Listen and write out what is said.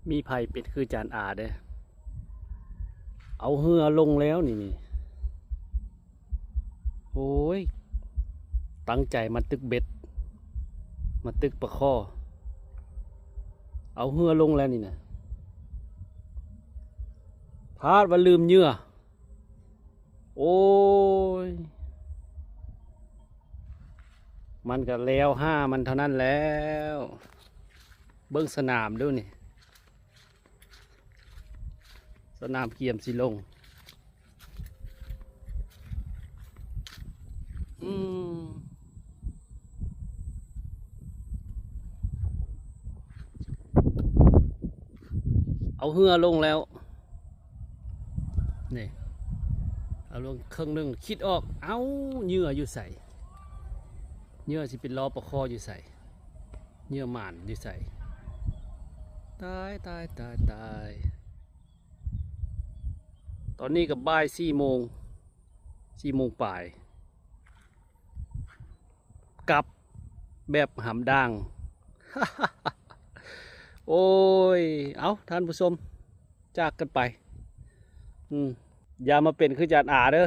ມີໃຜເປັນຄືຈານອາເດ້ ເອົາເຮືອລົງແລ້ວນີ້ ນີ້ ໂອ້ຍ ຕັ້ງໃຈມາຕຶກເບັດ ມາຕຶກປາຄໍ່ ເອົາເຮືອລົງແລ້ວນີ້ນະ ພາດວ່າລືມເຫຍື່ອ ໂອ້ຍ ມັນກະແລ້ວຫາມັນເທົ່ານັ້ນແລ້ວ ເບິ່ງສະໜາມດູນີ້ ສະໜາມກຽມຊິລົງ ອືມ ເອົາເຮືອລົງແລ້ວ ນີ້ ເອົາລົງເຄິ່ງໜຶ່ງ ຄິດອອກ ເອົ້າ ເຫຍື່ອຢູ່ໃສ ເຫຍື່ອຊິເປັນລໍ້ປາຄໍ່ຢູ່ໃສ ເຫຍື່ອໝານຢູ່ໃສ ຕາຍ ຕາຍ ຕາຍ ຕາຍ ຕອນນີ້ກະບ່າຍສີ່ໂມງ ສີ່ໂມງປາຍ ກັບແບບຫຳດ່າງ ໂອ້ຍ ເອົ້າ ທ່ານຜູ້ຊົມ ຈາກກັນໄປ ອືມ ຢ່າມາເປັນຄືຈານອາເດີ.